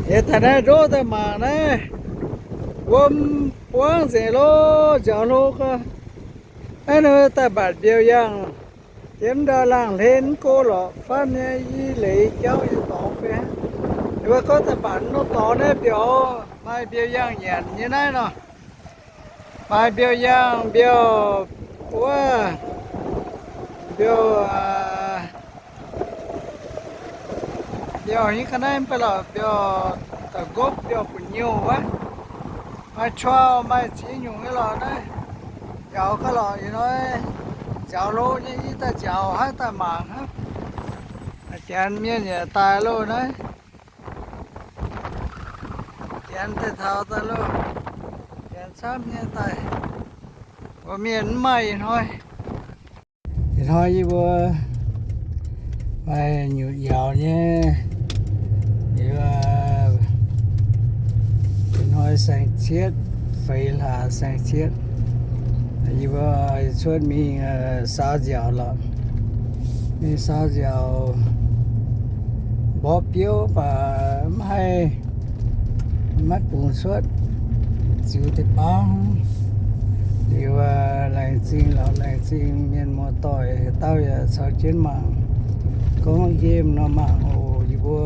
Yie taux naaiv ndoqv daaih mangc naaiv, wuom buangv nzengc loh, nziaaux hlo gau. Naaiv ninh daaih mbatc mbiauz-yaangh, yiem ndau laangh hlen mv go lorqc, fatv nyei i leiz jauv nyei dorngx fai. Ninh mbuo gorngv daaih mbatc norm dorngx naaiv mbiauz, maaih mbiauz-yaangh nyanc nyei naaiv nor. Maaih mbiauz-yaangh, mbiauz wuov, mbiauz, mbiauz nyei ga'naaiv mv baac lorqc, mbiauz da'nqopv, mbiauz gu'nyuoz wuov. Maaih ช่อ, maaih ziex nyungc nyei lorqc naaiv. Nziaaux gau lorqc, ih hnoi nziaaux hlo nyei, yie daaih nziaaux hnangv daaih mangc hnangv. Janx mienh yaac daaih loh naaiv. Janx daaih taux daaih loh. Janx camv nyei daaih. Mbuo mienh mv maaih ih hnoi. Ih hnoi yie mbuo maaih nyutc yaauc nyei, liuz, ih hnoi saeng-cietv, feix hlaax saeng-cietv, yie mbuo cuotv mingh saaux nziaauc lorqc. Mingh saaux nziaauc, mborqv biouv baac mv haih, maiv bungx cuotv, ziux deix baav. Liuz, laengz zingh lorqc, laengz zingh mienh muoz-doic haaix dauh yaac caux jienv mangc. Gorngv nqemh nor mangc oc. Yie mbuo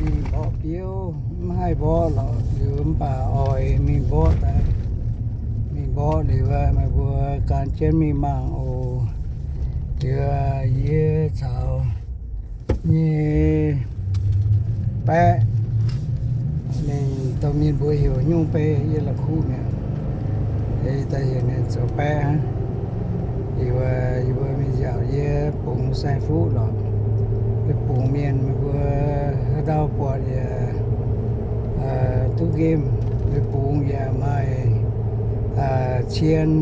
mingh mborqv biouv, mv haih mborqv lorqc, liuz mv baac oix mingh mborqv daaih. Mingh mborqv liuz, meih mbuo gan jienv mingh mangc oc. Liuz, yie caux nyei baeqv, ninh domh mienh mbuo heuc Nyungc Bei, yie la'kuqv mi'aqv. Yie daaih heuc ninh zoux baeqv hnangv. Liuz, yie mbuo mingh nziaauc, yie bungx saeng-fuqv lorqc. Liuz bungx mienh, meih mbuo haaix dauh buatc yaac duqv nqemh. Liuz bungx yaac maaih cien,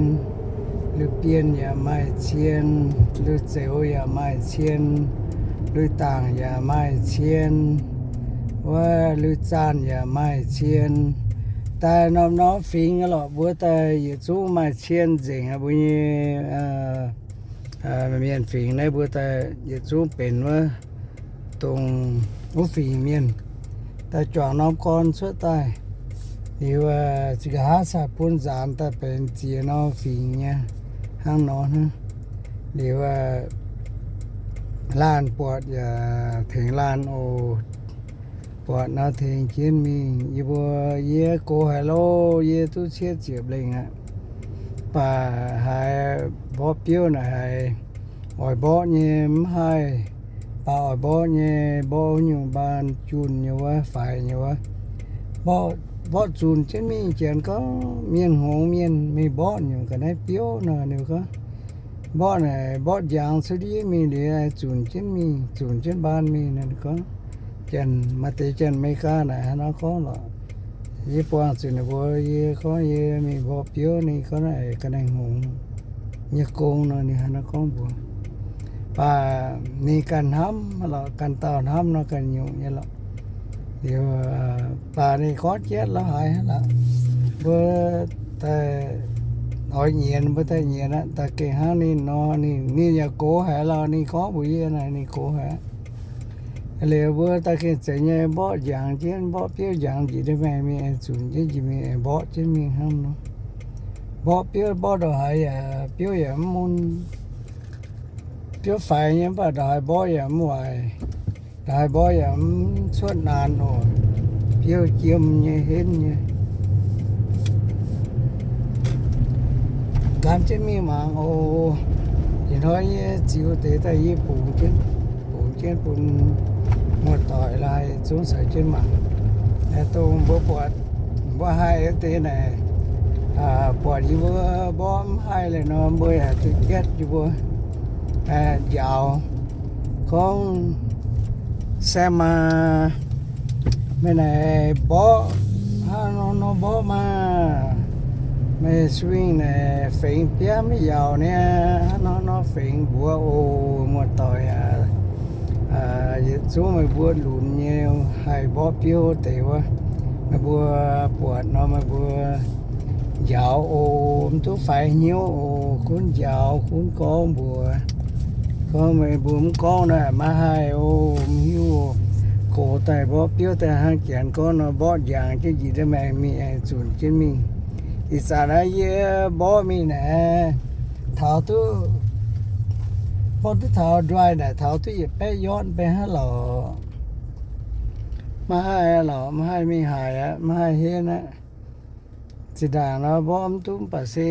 liuz bienh yaac maaih cien, liuz zeux yaac maaih cien, liuz dangc yaac maaih cien, wuov liuz zaanh yaac maaih cien. Daaih norm-norm fingx lorqc, mbuo daaih yietc zungv maaih cien nzengc aqv. Mbuo nyei mienh fingx naaiv mbuo daaih yietc zungv benx wuov, dongh wuov fingx mienh daaih juangc norm gorn cuotv daaih. Liuz, zinh nqa'haav caux bun nzaanx daaih benx ziex norm fingx nyei hnangv nor hnangv. Liuz, laanh buatc yaac tengx laanh oc. Buatc nor tengx jienv mingh. Yie mbuo, yie gox haic loh, yie duqv cietv ziepc lengh aqv. Baac haiz mborqv biouv naaic haiz oix mborqv nyei mv haih, baac oix mborqv nyei mborqv nyungc mbaan junh nyei wuov, faix nyei wuov. Mborqv zunc jienv mingh, janx gorngv mienh hngongx mienh mingh mborqv nyungc ga'naaiv biouv nor, ninh gorngv mborqv naaic mborqv njangx cuotv ndiev mingh liuz, zunc jienv mingh, zunc jienv mbaan mingh nor, ninh gorngv. Janx, maaih deix janx America naaic hnangv nor gorngv lorqc. Yie buangh zuqc ninh mbuo, yie gorngv yie mingh mborqv biouv, ninh gorngv naaic ga'naaiv hngongx nyei gong nor, ninh hnangv nor gorngv mbuox. Baac ninh ganh hnamv lorqc, ganh dauh hnamv nor ganh nyungc nyei lorqc. Liuz, baac ninh gorngv jienv la'haaix hnangv lorqc. Mbuo daaih oix nyienz, mbuo daaih nyienz aqv. Daaih gengh hnangv ninh nor, ninh, ninh yaac gox haic lorqc. Ninh gorngv mbuox yie naaic ninh gox haic. Liuz mbuo daaih gengh zeiz nyei mborqv njangx jienv, mborqv biouv njangx njiec ndiev maengx mingh, aengx zunc jienv njiec mingh, aengx mborqv jienv mingh hnangv nor. Mborqv biouv mborqv ndongc haaix yaac biouv yaac mv mun. Biouv faix nyei mv baac ndongc haaix mborqv yaac mv waaic. Ndongc haaix mborqv yaac mv cuotv naanc oc. Biouv jiem nyei, henv nyei. Gan jienv mingh mangc oc. Ih hnoi yie ziux deix daaih yie bungx jienv, bungx jienv bun muoz-doic laaix zungv caux jienv mangc. Dongh mbuo buatc, mbuo haih deix naaic, buatc yie mbuo mborqv mv haih leiz nor, mbuo yaac duqv jatv yie mbuo njaaux gorngv, Saeng maah, meih naaic mborqv hnangv nor nor mborqv maah? Meih swing naaic fengx biaav maiv yaauc niaa, hnangv nor nor fengx mbuox oc. Muoz-doic aac, yietc zungv meih mbuo lunx nyei haih mborqv biouv deix wuov, meih mbuo buatc nor meih mbuo njaaux oc. Mv duqv faix hnyouv oc. Gunv njaaux, gunv gorngv mbuox. Gorngv meih mbuo mv gorngv naaic maiv haih oc. Mv hiuv oc. Oc, daaih mborqv biouv daaih hnangv janx gorngv nor, mborqv njangx jienv njiec daaih maengx mingh, aengx zunc jienv mingh. Ih zanc naaiv yie mborqv mingh naaiv, taux duqv, mborqv duqv taux ndui naaic, taux duqv yietc baeqv yard mbenc hnangv lorqc. Maiv haih lorqc, maiv haih mingh haaix aqv, maiv haih henv aqv. Zinh ndaangc nor mborqv mv duqv, mv baac se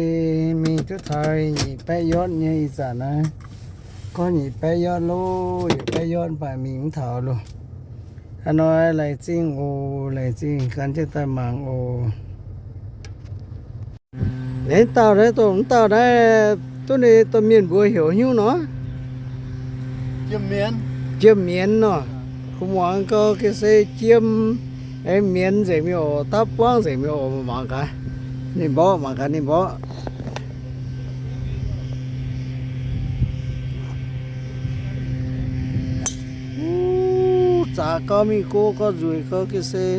mingh duqv taux nyic baeqv yard nyei. Ih zanc naaiv gorngv nyic baeqv yard loh, yietc baeqv yard mv baac mingh mv taux loh. Hnangv nor, laengz zingh oc, laengz zingh gan jienv daaih mangc oc. Naaiv dauh naaiv, dongh mv dauh naaiv, duqv ninh domh mienh mbuox heuc haaix nyungc nor? Jiem Mienz nor. Kuv muangx gau ga'sie Jiem, aengx Mienz nzengc mi'aqv oc, dapv buangv nzengc mi'aqv oc. Mangc gaax ninh mborqv, mangc gaax ninh mborqv. Wuov, zaqc gau mingh go gau nzueic gau ga'sie.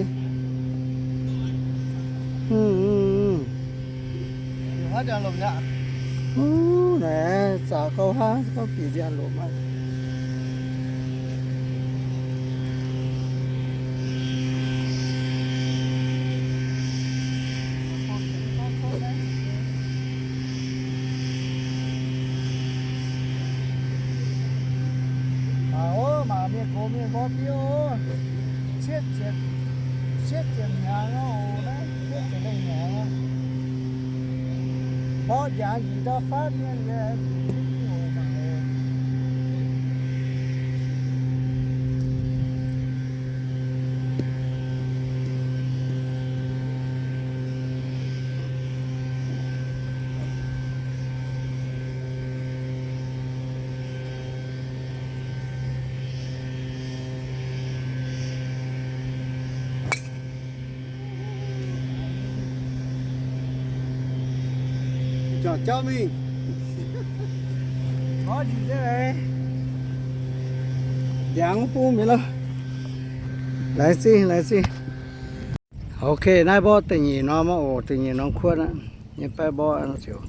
Wuov, naaiv zaqc gau hnangv, gorngv bieqc ndiangx-lomc aqv. Mangc oc, mangc mienh gox mienh mborqv biouv oc. Cietv ziepc, cietv ziepc hnyangx oc, naaiv cietv ziepc lengh hnyangx. Mborqv njangx njiec ndau fatv mienh nyei, mangc oc. Jauv mingh. Ndiangx bung mi'aqv loh. Laengz zingh, laengz zingh. Ok, naaiv mborqv da'nyeic norm oc, da'nyeic norm kuotv aqv. Nyei baeqv mborqv ziouc.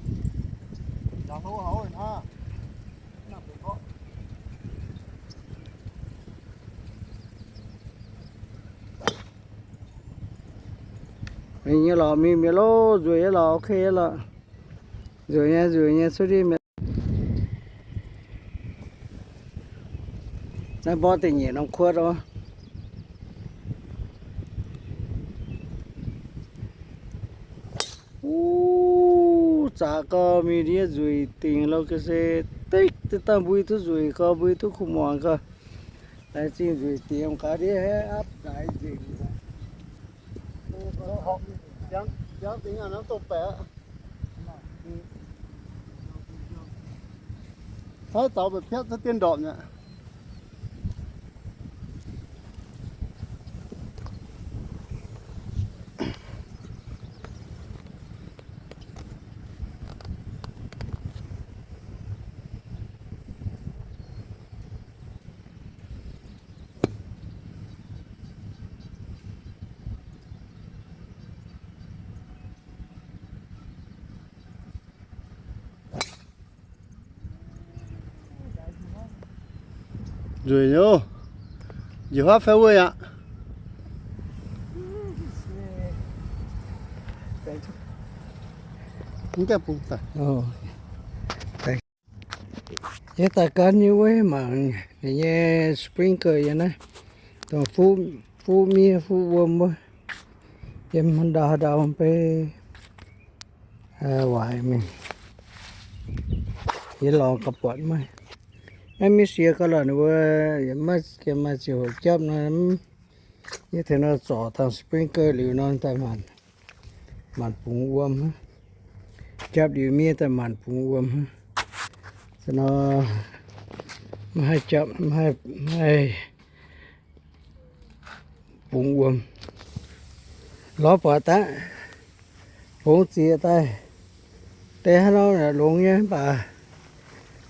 Mingh nyei lorqc, mingh mi'aqv loh, nzueic nyei lorqc, ok nyei lorqc. Nzueic nyei, nzueic nyei, cuotv ndiev mi'aqv. Naaiv mborqv da'nyeic norm kuotv oc. Wuov, zaqc gau mingh ndiev nzueic dingc loh ga'sie, deix daaih mbui duqv nzueic gau, mbui duqv kuv muangx gau. Laengz zingh nzueic dingc gaax ndiev, apv daaix nzengc. Haaix zaux mba'piatv za'gengh ndorpc mi'aqv. Nzueic nyei, njiec huaav fai wuov aqv. Mv gaengh bung daaih. Yie daaih gan nyei wuov mangc ninh nyei sprinkler yiem naaiv, dongh fuqv miev fuqv wuom wuov, yiem haaix ndau haaix ndau mv bei waaic mingh. Yie lorz ga'buatc maiv, maiv mingh siex ga'lorqc ninh mbuo, yie maiv maaih ziangh hoc japv nor, yie tengx nor zorc taux sprinkler liuz nor daaih maanc bungx wuom, japv liuz miev daaih maanc bungx wuom. Nor maiv haih japv, maiv haih bungx wuom. Lorz buatc daaih, bungx zieqc daaih, deix haaix nor longx nyei mv baac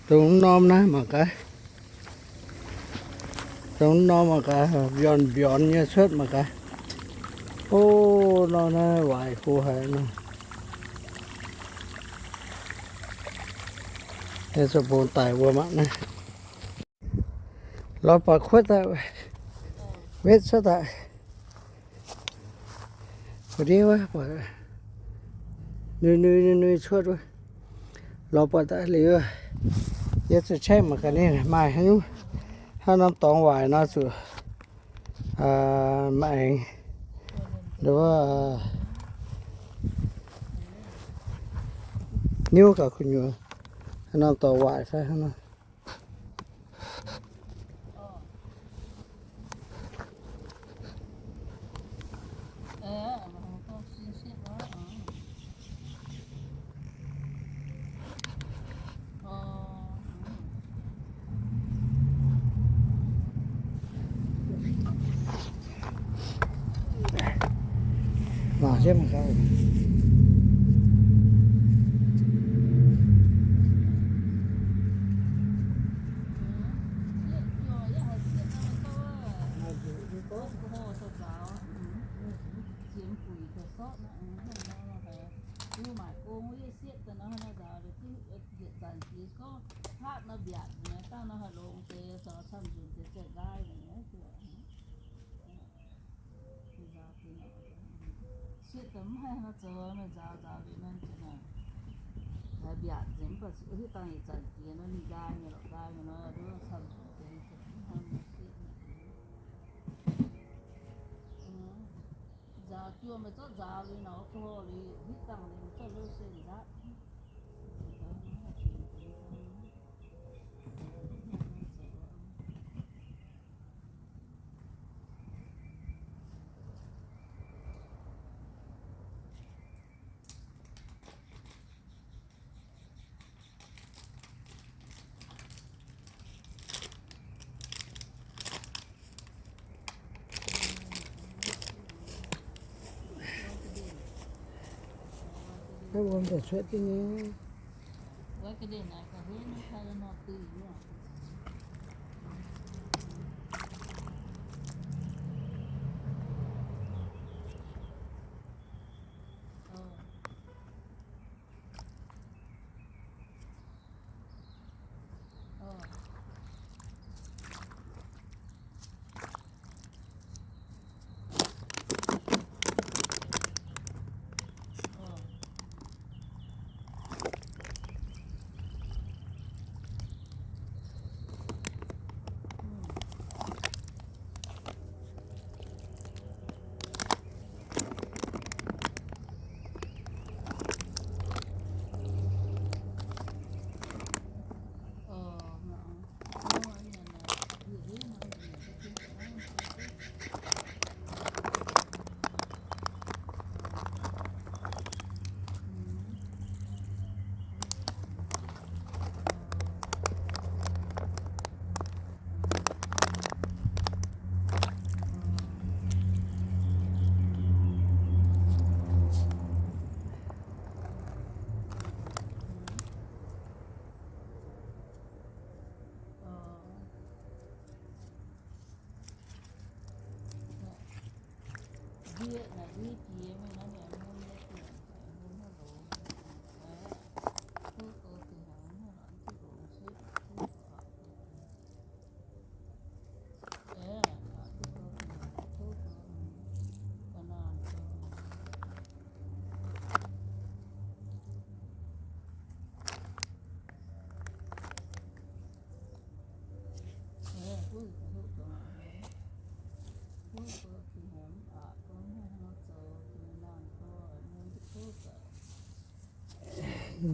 dongh norm naaiv mangc gaax. Dongh norm mangc gaax, mbiornz mbiornz nyei cuotv mangc gaax. O, norm naaiv waaic go haic nor. Zuqc bungx daic wuom aqv naaiv. Lorz buatc kuotv daaih. Wetv cuotv daaih. Buatc ndiev wuov, buatc nui nui nui nui cuotv wuov. Lorz buatc daaih liuz, yie zuqc check mangc gaax ninh maaih haaix nyungc, haaix norm dorngx waaic nor zuqc maengx, niuv gaax gu'nyuoz, haaix norm dorngx waaic fai hnangv nor. Ziemx guic daaih sortv nor, mbuo maaic gong wuov yietc sietv daaih nor, hnangv nor nzaaux liuz, yietc zanc jiex gorngv hlapv nor mbiaatc nyei, dangh nor haih longx deix, zoux camv nzunc deix ziouc nqaai nyei. Sietv daaih mv haih nor zoux, meih nzaaux nzaaux liuz nor, haiz mbiaatc nzengc, mv baac hiuv dangh yietc zanc jiex nor ninh nqaai nyei lorqc, nqaai nyei nor, camv nzunc deix ziouc mv hnangv nor sietv. Nzaaux juoh meih zorqv nzaaux liuz nor, gorx liuz hitv dangh liuz meih zorqv louh se nzatv. Wuom daaih cuotv jienv nyei.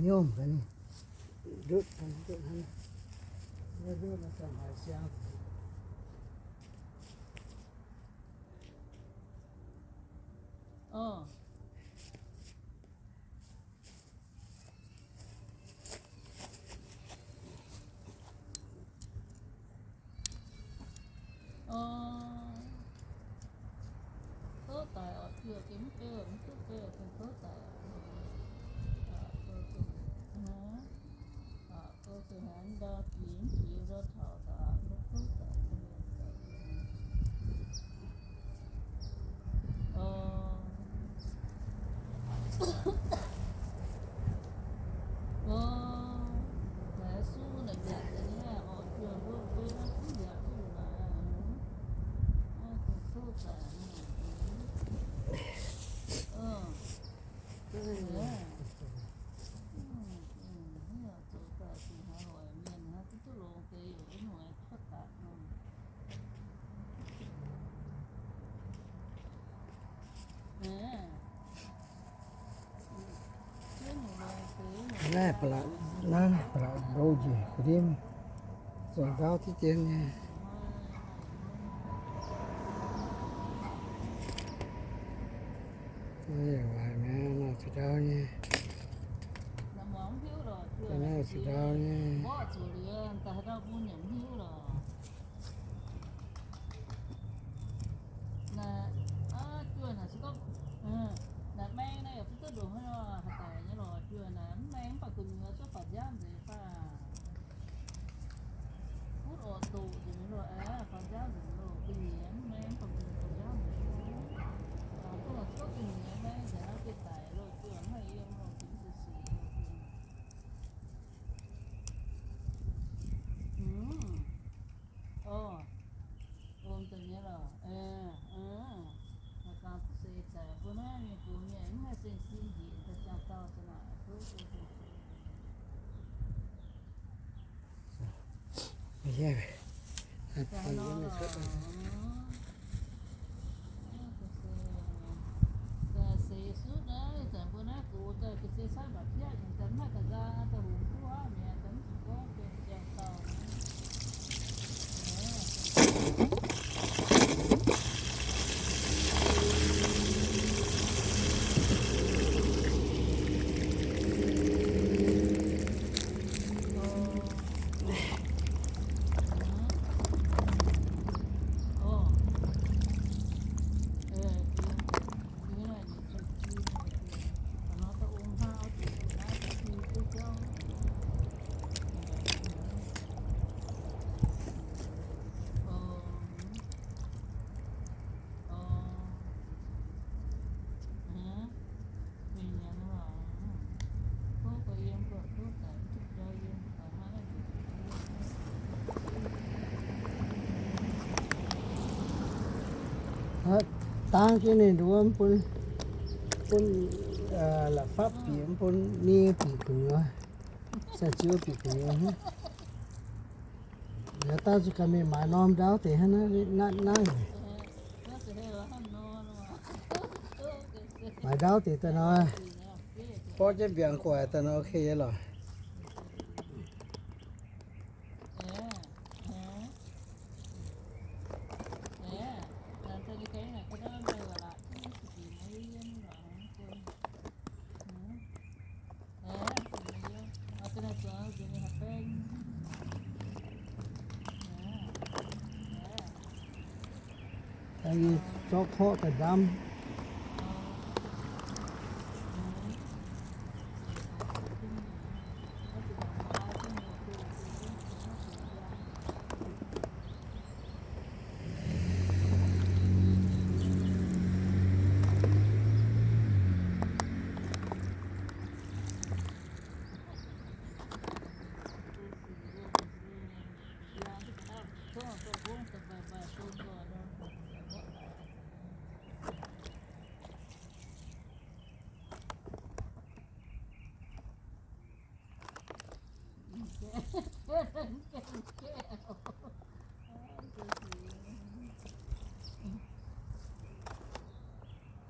Nyormh ga'naaiv, ndutv ga'naaiv, ndutv hnangv, ndutv naaiv dangh haaix siang. Tov daic oc, juoh gengh mv beu, mv duqv beu, gengh tov daic oc. Go gengh haaix ndau jiex mv jiex ndau taux daaih, go tov daic. Naaiv ba'laqc, naaiv ba'laqc ndo njiec ga'ndiev, zoux ndaauv diqv dien nyei. Naaiv yaac waaic mi'aqv, naaiv zuqc ndaauv nyei. Naaiv zuqc ndaauv nyei. Naaiv, aa, juoh naaic se gorngv, naaic maeng naaiv yaac duqv duqv ndongc haaix nor, haaix daic nyei lorqc. Juoh naaic mv maeng mv baac gu'nyuoz cuotv faaux nziaamv nzengc fai aac. Butv orqc doqc nzengc nyei lorqc, aa, faaux nziaamv nzengc loh. Gu'nyuoz mv maeng mv baac gu'nyuoz faaux nziaamv nzengc. Aa, duqv naaic se gorngv gu'nyuoz maeng nzengc naaiv gengh daic loh, juoh mv haih yiem loh, gengh siec siec loh. Orv, om deix nyei lorqc. Maiv gaengh duqv seix daic, mbuo naaiv mienh gox mienh mv haih seng sin njiec daaih ziangh dauh za'naaic. Dangv jienv ninh nduov bun, bun la'fapv bieqc, bun nie bieqc gu'nyuoz, sai-ziouv bieqc gu'nyuoz. Liuz dangv zuqc ganh mingh maaiz norm ndaauv deix hnangv naaiv. Maaiz ndaauv deix daaih nor, borqv jienv mbiaangx gu'nguaaic daaih nor, ok nyei lorqc. Zorqv korqv daaih ndamv.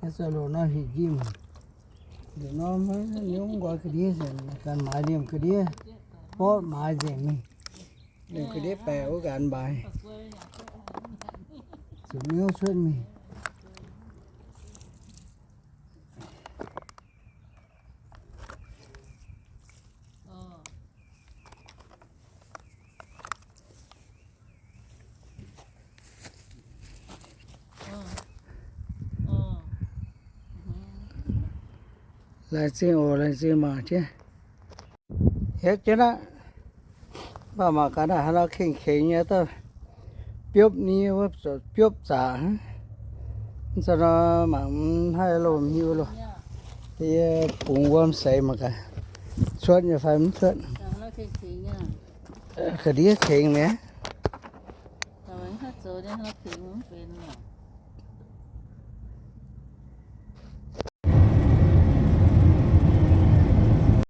Naaiv zoux loz nor heuc njimv. Liuz nor maiv nyungc nqoi ga'ndiev nzengc, ganh maaiz liemh ga'ndiev, borqv maaiz nzengc mingh. Liemh ga'ndiev baeqc wuov ganh maaiz, zuqc miuv cuotv mingh. Laengz zingh oc, laengz zingh mangc jienv. Hietv jienv aqv. Mv baac mangc gaax naaic, haaix nor kengx-kengx nyei, biopv nie wuov, biopv zaqc hnangv. Mv zeiz nor mangc mv haih loh, mv hiuv loh. Yie bungx wuom seix mangc gaax, cuotv nyei fai mv cuotv. Ga'ndiev kengx mi'aqv.